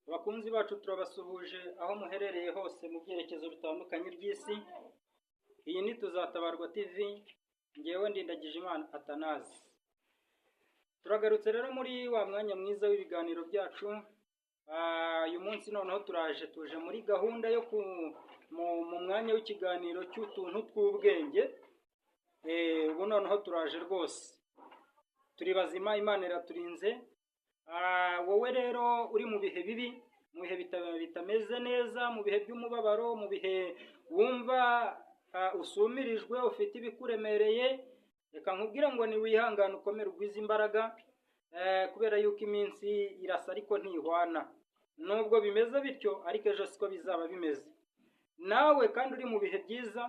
Abakunzi bacu, turabasuhuje aho muherereye hose mu byerekezo bitandukanye by'isi. Iyi ni Tuzatabarwa TV, ngewe ndindagije Imana Atanazi. Turagarutse rero muri wa mwanya mwiza w'ibiganiro byacu. Uyu munsi noneho turaje, tuje muri gahunda yo mu mwanya w'ikiganiro cy'utuntu tw'ubwenge. Ubu noneho turaje rwose, turi bazima, Imana iraturinze. Wowe rero uri mu bihe bibi, mu bihe bitameze neza, mu bihe by'umubabaro, mu bihe wumva usumirijwe, ufite ibikuremereye, reka nkubwire ngo ni wihangane, ukomere, ugwize imbaraga, kubera yuko iminsi irasa ariko ntihwana. Nubwo bimeze bityo ariko, ejo siko bizaba bimeze. Nawe kandi uri mu bihe byiza,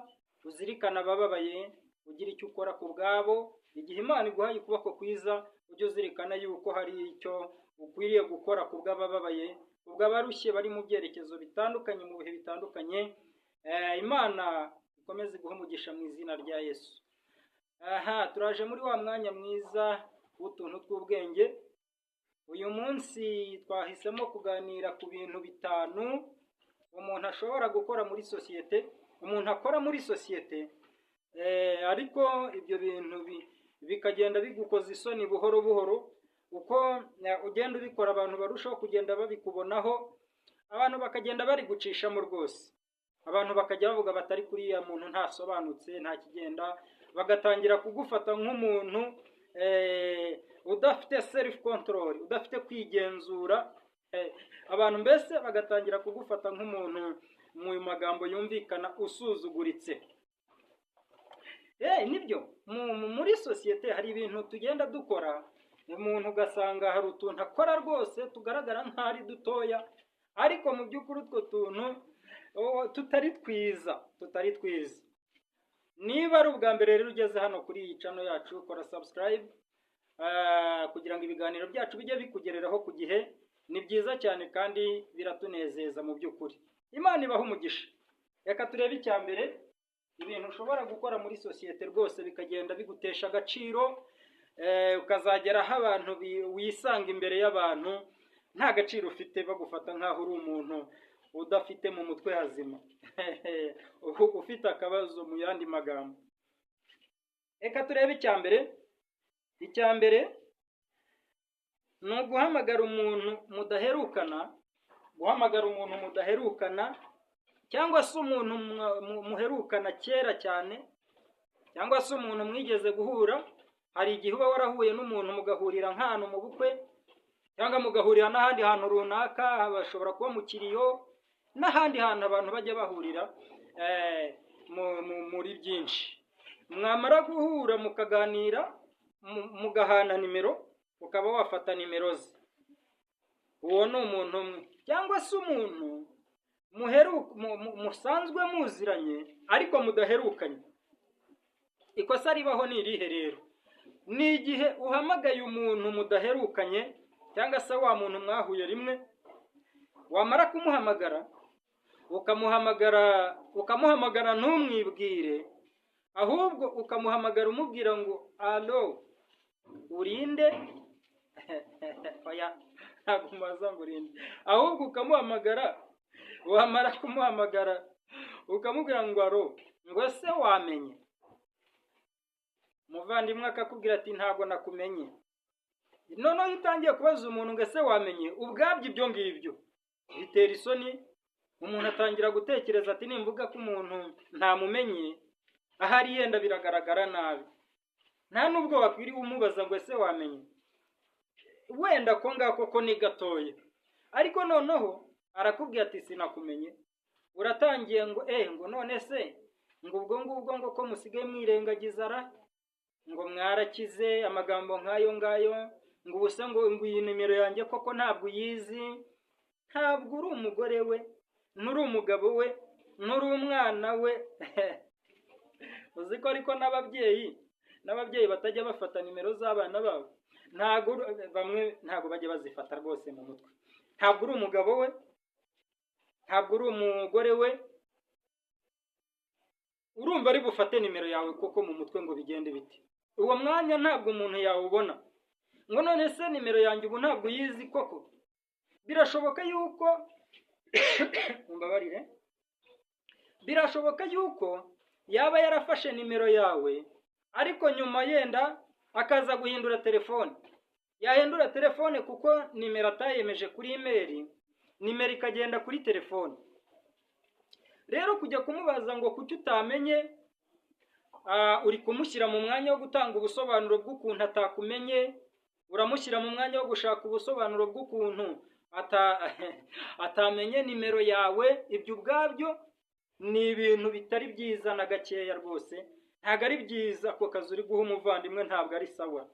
uzirikane abababaye, ugira icyo ukora ku bwabo. Igihe Imana iguhaye ukuboko kwiza, ujye uzirikana yuko hari icyo ukwiriye gukora ku bw'abababaye, ku bw'abarushye bari mu byerekezo bitandukanye, mu bihe bitandukanye. Imana ikomeze iguhe umugisha mu izina rya Yesu. Aha turaje muri wa mwanya mwiza w'utuntu tw'ubwenge. Uyu munsi twahisemo kuganira ku bintu bitanu umuntu ashobora gukora muri sosiyete, umuntu akora muri sosiyete, ariko ibyo bintu bikagenda bigukoza isoni buhoro buhoro. Uko ugenda ubikora, abantu barushaho kugenda babikubonaho, abantu bakagenda bari gucishamo rwose, abantu bakajya bavuga batari kuriya muntu ntasobanutse, nta kigenda, bagatangira kugufata nk'umuntu udafite self control, udafite kwigenzura. Abantu mbese bagatangira kugufata nk'umuntu, mu magambo yumvikana, usuzuguritse. Nibyo, muri sosiyete hari ibintu tugenda dukora, umuntu ugasanga hari utuntu akora rwose tugaragara nk'aho ari dutoya, ariko mu by'ukuri utwo tuntu tutari twiza, tutari twiza. Niba ari ubwa mbere rero ugeze hano kuri iyi channel yacu, kora subscribe kugira ngo ibiganiro byacu bijye bikugereraho ku gihe. Ni byiza cyane kandi biratunezeza mu by'ukuri. Imana ibaha umugisha. Reka turebe icya mbere, ibintu ushobora gukora muri sosiyete rwose bikagenda bigutesha agaciro, ukazagera aho abantu wisanga imbere y'abantu nta gaciro ufite, bagufata nk'aho uri umuntu udafite mu mutwe hazima, ufite akabazo mu yandi magambo. Reka turebe icya mbere. Icya mbere ni uguhamagara umuntu mudaherukana, guhamagara umuntu mudaherukana, cyangwa se umuntu muherukana kera cyane, cyangwa se umuntu mwigeze guhura. Hari igihe uba warahuye n'umuntu, mugahurira nk'ahantu mu bukwe, cyangwa mugahurira n'ahandi hantu runaka, bashobora kuba mu kiriyo n'ahandi hantu abantu bajya bahurira muri byinshi. Mwamara guhura mukaganira, mugahana nimero, ukaba wafata nimero ze. Uwo ni umuntu umwe. Cyangwa se umuntu musanzwe muziranye ariko mudaherukanye. Ikosa ribaho ni irihe rero? Ni igihe uhamagaye umuntu mudaherukanye, cyangwa se wa muntu mwahuye rimwe, wamara kumuhamagara, ukamuhamagara, ukamuhamagara ntumwibwire, ahubwo ukamuhamagara umubwira ngo: "Allo, urinde?" Oya, ntabwo umubaza ngo urinde, ahubwo ukamuhamagara, wamara kumuhamagara ukamubwira ngo: "Allo," ngo: "Ese wamenye?" Umuvandimwe akakubwira ati: "Ntabwo nakumenye." Noneho iyo utangiye kubaza umuntu ngo: "Ese wamenye?" ubwabyo ibyo ngibyo bitera isoni. Umuntu atangira gutekereza ati: "Nimvuga ko umuntu ntamumenye, ahari yenda biragaragara nabi." Nta nubwo wakwiriye umubaza ngo: "Ese wamenye?" Wenda ko ngako ko ni gatoya, ariko noneho arakubwira ati: "Sinakumenye." Uratangiye ngo: "Eh," ngo: "None se," ngo: "Ubwo ngubwo," ngo: "Ko musigaye mwirengagiza ra?" ngo: "Mwarakize," amagambo nk'ayo ngayo, ngo: "Ubuse," ngo: "iyi nimero yanjye koko ntabwo uyizi?" Ntabwo uri umugore we, nturi umugabo we, nturi umwana we. Uzi ko ariko n'ababyeyi batajya bafata nimero z'abana babo? Ntabwo bamwe ntabwo bajya bazifata rwose mu mutwe. Ntabwo uri umugabo we, ntabwo uri umugore we. Urumva ari bufate nimero yawe koko mu mutwe ngo bigende bite? Uwo mwanya ntabwo umuntu yawubona ngo: "None se nimero yanjye ubu ntabwo uyizi koko?" Birashoboka yuko, mumbabarire, birashoboka yuko yaba yarafashe nimero yawe, ariko nyuma yenda akaza guhindura telefone. Yahindura telefone, kuko nimero atayemeje kuri email, nimero ikagenda kuri telefone. Rero kujya kumubaza ngo kuki utamenye, uri kumushyira mu mwanya wo gutanga ubusobanuro bw'ukuntu atakumenye, uramushyira mu mwanya wo gushaka ubusobanuro bw'ukuntu atamenye nimero yawe. Ibyo ubwabyo ni ibintu bitari byiza na gakeya rwose, ntabwo ari byiza. Ako kazi uri guha umuvandimwe ntabwo ari sawa.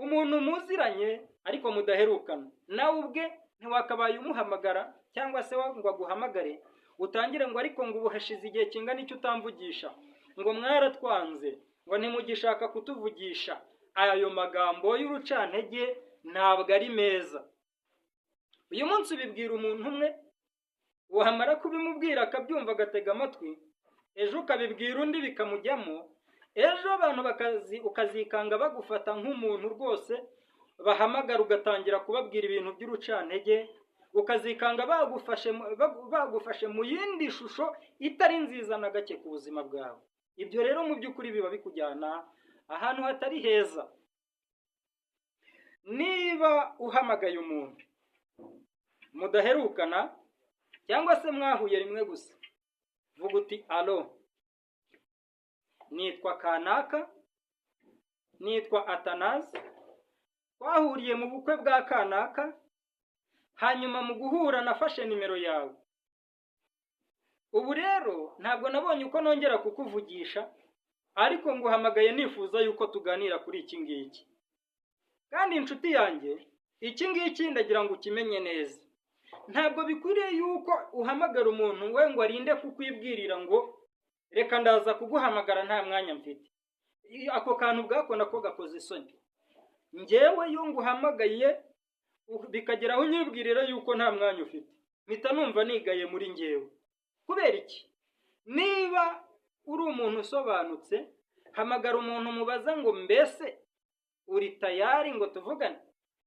Umuntu muziranye ariko mudaherukana, nawe ubwe ntiwakabaye umuhamagara cyangwa se ngo aguhamagare, utangire ngo ariko ngo ubu hashize igihe kingana icyo utamvugisha, ngo mwaratwanze, ngo ntimugishaka kutuvugisha. Ayo magambo y'urucantege ntabwo ari meza. Uyu munsi ubibwira umuntu umwe, wamara kubimubwira akabyumva, agatega amatwi, ejo ukabibwira undi bikamujyamo, ejo abantu bakazi ukazikanga bagufata nk'umuntu rwose bahamagara ugatangira kubabwira ibintu by'urucantege, ukazikanga bagufashe mu yindi shusho itari nziza na gake ku buzima bwawe. Ibyo rero mu by'ukuri biba bikujyana ahantu hatari heza. Niba uhamagaye umuntu mudaherukana cyangwa se mwahuye rimwe gusa, vuga uti: "Allo, nitwa kanaka, nitwa Atanazi, twahuriye mu bukwe bwa kanaka, hanyuma mu guhura nafashe nimero yawe. Ubu rero ntabwo nabonye uko nongera kukuvugisha, ariko nguhamagaye nifuza yuko tuganira kuri iki ngiki. Kandi inshuti yanjye, iki ngiki ndagira ngo ukimenye neza. Ntabwo bikwiriye yuko uhamagara umuntu we ngo arinde kukwibwirira ngo reka ndaza kuguhamagara, nta mwanya mfite." Ako kantu ubwako nako gakoze isoni. Ngewe iyo nguhamagaye bikagera aho unyibwirira yuko nta mwanya ufite, mpita numva nigaye muri ngewe. Kubera iki? Niba uri umuntu usobanutse, hamagara umuntu mubaza ngo: "Mbese uri tayari ngo tuvugane?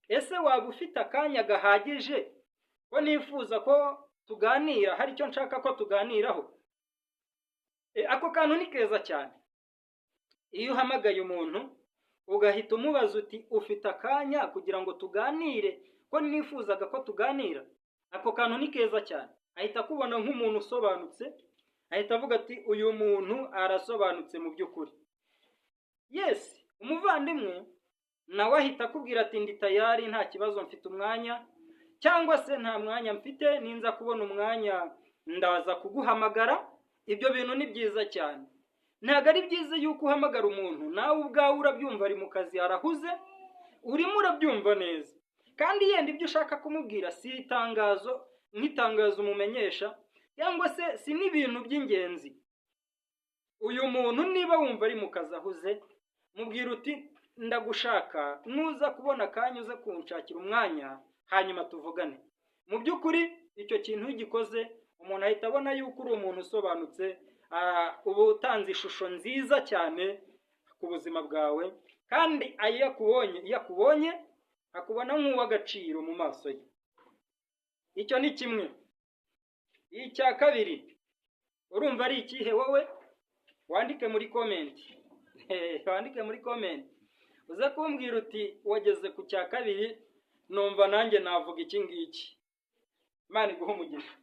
Ese waba ufite akanya gahagije ko nifuza ko tuganira, hari icyo nshaka ko tuganiraho?" Ako kantu ni keza cyane. Iyo uhamagaye umuntu ugahita umubaza uti: "Ufite akanya kugira ngo tuganire, ko nifuzaga ko tuganira?" Ako kantu ni keza cyane. Ahita akubona nk'umuntu usobanutse, ahita avuga ati: "Uyu muntu arasobanutse mu by'ukuri." Yes, umuvandimwe nawe ahita akubwira ati: "Ndi tayari, nta kibazo, mfite umwanya," cyangwa se "Nta mwanya mfite, ninza kubona umwanya ndaza kuguhamagara." Ibyo bintu ni byiza cyane. Ntabwo ari byiza yuko uhamagara umuntu, nawe ubwawe urabyumva, ari mu kazi, arahuze, urimo urabyumva neza, kandi yenda ibyo ushaka kumubwira si itangazo nk'itangazo umumenyesha, cyangwa se si n'ibintu by'ingenzi. Uyu muntu niba wumva ari mu kazi ahuze, mubwira uti: "Ndagushaka, nuza kubona akanya uze kunshakira umwanya, hanyuma tuvugane." Mu by'ukuri icyo kintu iyo ugikoze, umuntu ahita abona yuko uri umuntu usobanutse, uba utanze ishusho nziza cyane ku buzima bwawe, kandi iyo akubonye akubona nk'uw'agaciro mu maso ye. Icyo ni kimwe. Icya kabiri urumva ari ikihe wowe? Wandike muri comment, wandike muri comment, uze kumbwira uti: "Wageze ku cya kabiri, numva nanjye navuga iki ngiki." Imana iguhe umugisha.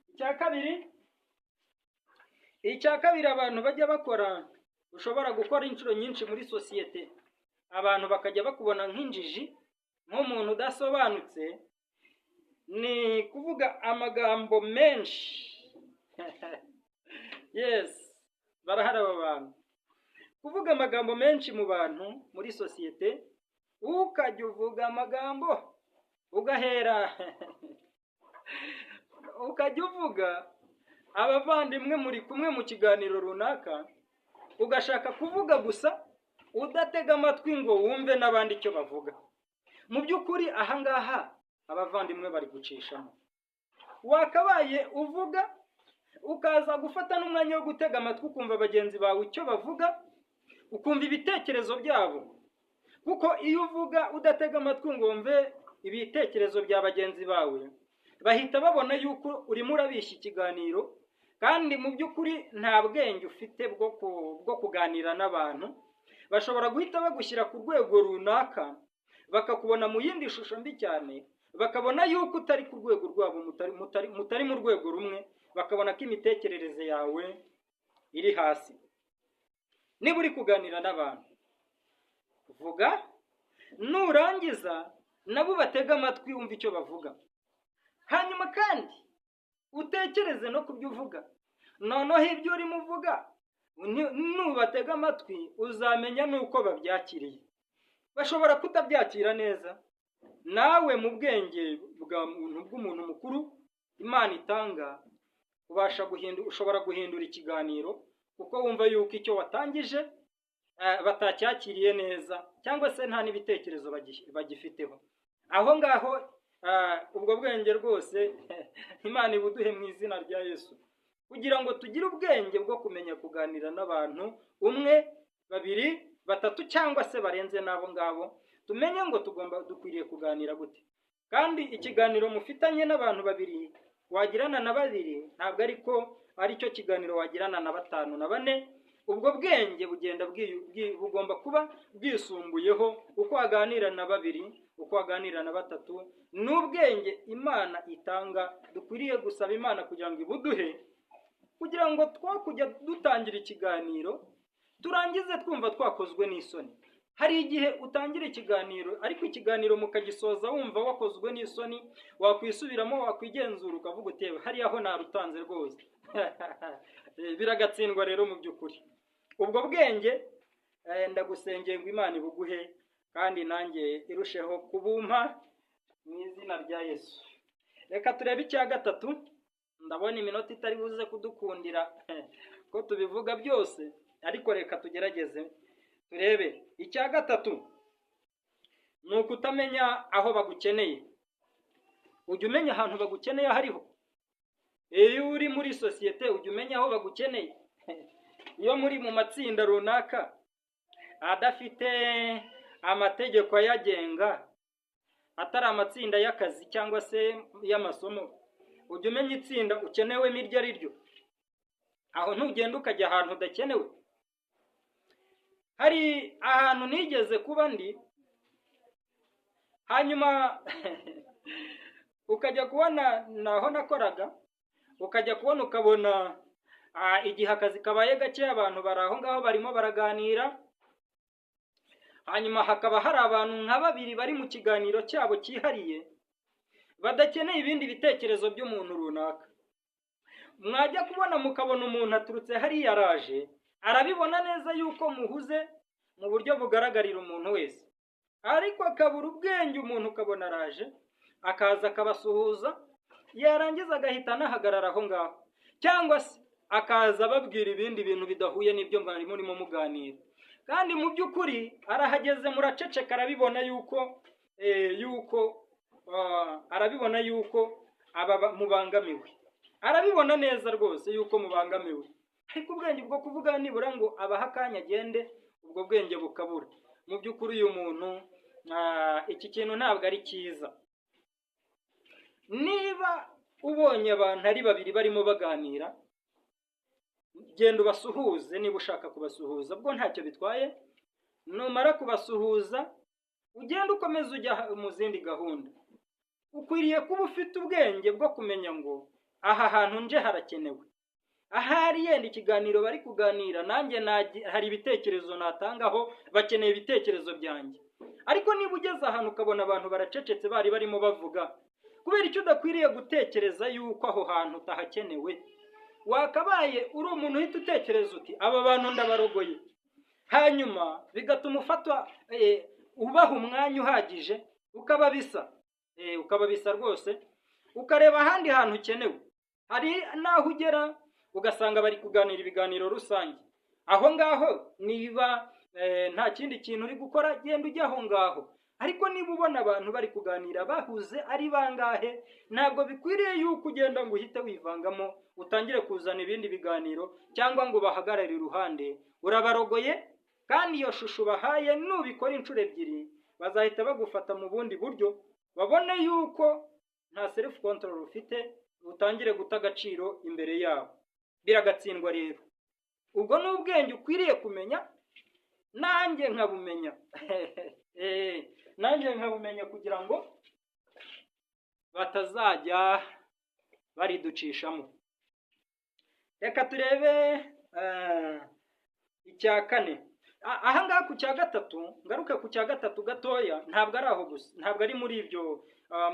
Icya kabiri abantu bajya bakora, ushobora gukora inshuro nyinshi muri sosiyete, abantu bakajya bakubona nk'injiji, nk'umuntu udasobanutse, ni kuvuga amagambo menshi. Yes, barahari aba bantu. Kuvuga amagambo menshi mu bantu, muri sosiyete, ukajya uvuga amagambo, ugahera ukajya uvuga, abavandimwe muri kumwe mu kiganiro runaka, ugashaka kuvuga gusa udatega amatwi ngo wumve n'abandi icyo bavuga. Mu by'ukuri ahangaha abavandimwe bari gucishamo. Wakabaye uvuga, ukaza gufata n'umwanya wo gutega amatwi, ukumva bagenzi bawe icyo bavuga, ukumva ibitekerezo byabo, kuko iyo uvuga udatega amatwi ngo wumve ibitekerezo bya bagenzi bawe, bahita babona yuko urimo urabishya ikiganiro, kandi mu by'ukuri nta bwenge ufite bwo kuganira n'abantu. Bashobora guhita bagushyira ku rwego runaka, bakakubona mu yindi shusho mbi cyane, bakabona yuko utari ku rwego rwabo, mutari mu rwego rumwe, bakabona ko imitekerereze yawe iri hasi. Niba uri kuganira n'abantu, vuga, nurangiza nabo batege amatwi, wumve icyo bavuga, hanyuma kandi utekereze no ku byo uvuga. Noneho ibyo urimo uvuga, nubatega amatwi uzamenya n'uko babyakiriye. Bashobora kutabyakira neza. Nawe mu bwenge bwa muntu, bw'umuntu mukuru Imana itanga, ubasha guhindura, ushobora guhindura ikiganiro kuko wumva yuko icyo watangije batacyakiriye neza, cyangwa se nta n'ibitekerezo bagifiteho aho ngaho. Ubwo bwenge rwose Imana ibuduhe mu izina rya Yesu, kugira ngo tugire ubwenge bwo kumenya kuganira n'abantu umwe, babiri, batatu cyangwa se barenze n'abo ngabo, tumenye ngo dukwiriye kuganira gute. Kandi ikiganiro mufitanye n'abantu babiri, wagirana na babiri, ntabwo ariko aricyo kiganiro wagirana na batanu na bane. Ubwo bwenge bugenda bugomba kuba bwisumbuyeho uko waganira na babiri, uko waganira na batatu. Ni ubwenge Imana itanga, dukwiriye gusaba Imana kugira ngo ibuduhe, kugira ngo two kujya dutangira ikiganiro turangize twumva twakozwe n'isoni. Hari igihe utangira ikiganiro, ariko ikiganiro mukagisoza wumva wakozwe n'isoni, wakwisubiramo, wakwigenzura, ukavuga uti: "Hariya ho narutanze rwose." Biragatsindwa rero mu by'ukuri. Ubwo bwenge ndagusengeye ngo Imana ibuguhe, kandi nanjye irusheho kubumpa mu izina rya Yesu. Reka turebe icya gatatu. Ndabona iminota itari buze kudukundira ko tubivuga byose, ariko reka tugerageze turebe. Icya gatatu ni ukutamenya aho bagukeneye. Ujya umenya ahantu bagukeneye aho ariho? Iyo uri muri sosiyete, ujya umenya aho bagukeneye? Iyo muri mu matsinda runaka adafite amategeko ayagenga, atari amatsinda y'akazi cyangwa se y'amasomo, ujya umenya itsinda ukenewemo iryo ari ryo? Aho ntugenda ukajya ahantu udakenewe? Hari ahantu nigeze kuba ndi, hanyuma ukajya kubona naho nakoraga, ukajya kubona ukabona igihe akazi kabaye gake, abantu bari aho ngaho barimo baraganira, hanyuma hakaba hari abantu nka babiri bari mu kiganiro cyabo cyihariye, badakeneye ibindi bitekerezo by'umuntu runaka. Mwajya kubona mukabona umuntu aturutse hariya araje, arabibona neza yuko muhuze mu buryo bugaragarira umuntu wese, ariko akabura ubwenge. Umuntu ukabona araje, akaza akabasuhuza, yarangiza agahita anahagarara aho ngaho, cyangwa se akaza ababwira ibindi bintu bidahuye n'ibyo mwari murimo muganira. Kandi mu by'ukuri arahageze, muraceceka, arabibona yuko aba mubangamiwe, arabibona neza rwose yuko mubangamiwe, ariko ubwenge bwo kuvuga nibura ngo abahe akanya agende, ubwo bwenge bukabura. Mu by'ukuri uyu muntu, iki kintu ntabwo ari cyiza. Niba ubonye abantu ari babiri barimo baganira, genda ubasuhuze niba ushaka kubasuhuza, bwo ntacyo bitwaye. Numara kubasuhuza, ugenda ukomeza ujya mu zindi gahunda. Ukwiriye kuba ufite ubwenge bwo kumenya ngo aha hantu nje harakenewe, ahari yenda ikiganiro bari kuganira nanjye hari ibitekerezo natangaho, bakeneye ibitekerezo byanjye. Ariko niba ugeze ahantu ukabona abantu baracecetse, bari barimo bavuga, kubera icyo udakwiriye gutekereza yuko aho hantu utahakenewe. Wakabaye uri umuntu uhita utekereza uti: "Aba bantu ndabarogoye," hanyuma bigatuma ufatwa, ubaha umwanya uhagije, ukaba bisa rwose, ukareba ahandi hantu ukenewe. Hari n'aho ugera ugasanga bari kuganira ibiganiro rusange. Aho ngaho niba nta kindi kintu uri gukora, genda ujya aho ngaho. Ariko niba ubona abantu bari kuganira bahuze ari bangahe, ntabwo bikwiriye yuko ugenda ngo uhite wivangamo, utangire kuzana ibindi biganiro cyangwa ngo bahagarare iruhande. Urabarogoye, kandi iyo shusho ubahaye, nubikora inshuro ebyiri bazahita bagufata mu bundi buryo. Babone yuko nta self control ufite, utangire guta agaciro imbere yabo. Biragatsindwa rero. Ubwo ni ubwenge ukwiriye kumenya, nanjye nkabumenya, nanjye nkabumenya kugira ngo batazajya bariducishamo. Reka turebe icya kane. Aha ngaha ku cya gatatu, ngaruke ku cya gatatu gatoya. Ntabwo ari aho gusa, ntabwo ari muri ibyo,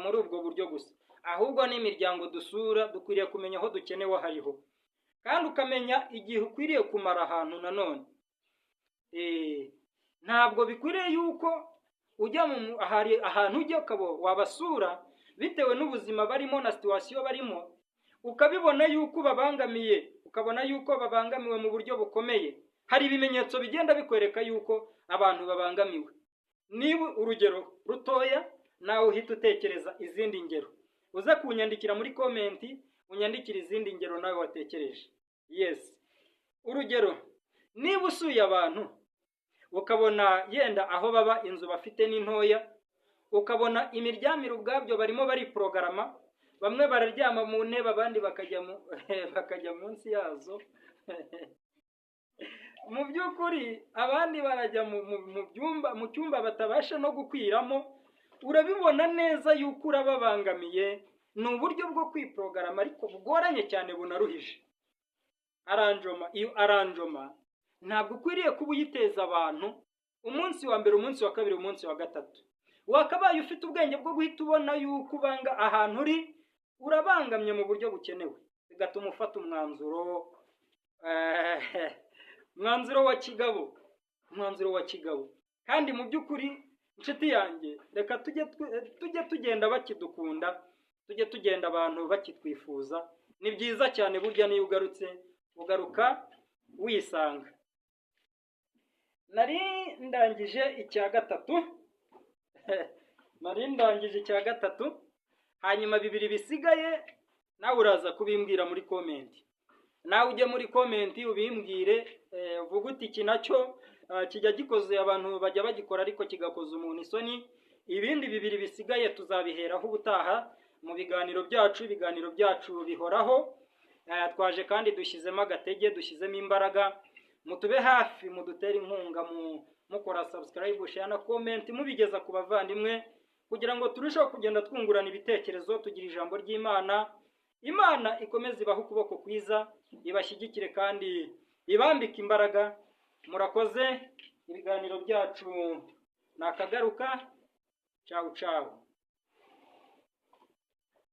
muri ubwo buryo gusa, ahubwo n'imiryango dusura dukwiriye kumenya aho dukenewe aho ariho, kandi ukamenya igihe ukwiriye kumara ahantu. Nanone ntabwo bikwiriye yuko ujya mu ahari ahantu ujya ukaba wabasura bitewe n'ubuzima barimo na situation barimo, ukabibona yuko babangamiye, ukabona yuko babangamiwe mu buryo bukomeye. Hari ibimenyetso bigenda bikwereka yuko abantu babangamiwe. Niba urugero rutoya, nawe uhita utekereza izindi ngero, uze kunyandikira muri comment, unyandikire izindi ngero nawe watekereje. Yes, urugero, niba usuye abantu ukabona yenda aho baba inzu bafite ni ntoya, ukabona imiryamire ubwabyo barimo bariporogarama, bamwe bararyama mu ntebe, abandi bakajya munsi yazo, mu by'ukuri abandi barajya mu cyumba batabasha no gukwiramo, urabibona neza yuko urababangamiye. Ni uburyo bwo kwiporogarama ariko bugoranye cyane, bunaruhije. Arrangement, iyo arrangement ntabwo ukwiriye kuba uyiteza abantu umunsi wa mbere, umunsi wa kabiri, umunsi wa gatatu. Wakabaye ufite ubwenge bwo guhita ubona yuko ubanga ahantu uri, urabangamye mu buryo bukenewe, bigatuma ufata umwanzuro wa kigabo, umwanzuro wa kigabo. Kandi mu by'ukuri, inshuti yanjye, reka tujye tugenda bakidukunda, tujye tugenda abantu bakitwifuza. Ni byiza cyane burya niyo ugarutse, ugaruka wisanga. Nari ndangije icya gatatu, nari ndangije icya gatatu. Hanyuma bibiri bisigaye nawe uraza kubimbwira muri comment. Nawe ujye muri comment ubimbwire, uvuge uti iki nacyo kijya gikoze, abantu bajya bagikora ariko kigakoza umuntu isoni. Ibindi bibiri bisigaye tuzabiheraho ubutaha mu biganiro byacu. Ibiganiro byacu bihoraho. Twaje kandi dushyizemo agatege, dushyizemo imbaraga. Mutube hafi, mudutere inkunga mu mukora subscribe, share na comment, mubigeza ku bavandimwe kugira ngo turusheho kugenda twungurana ibitekerezo, tugira ijambo ry'Imana. Imana ikomeze ibahe ukuboko kwiza, ibashyigikire kandi ibambike imbaraga. Murakoze, ibiganiro byacu nakagaruka. Ciao ciao.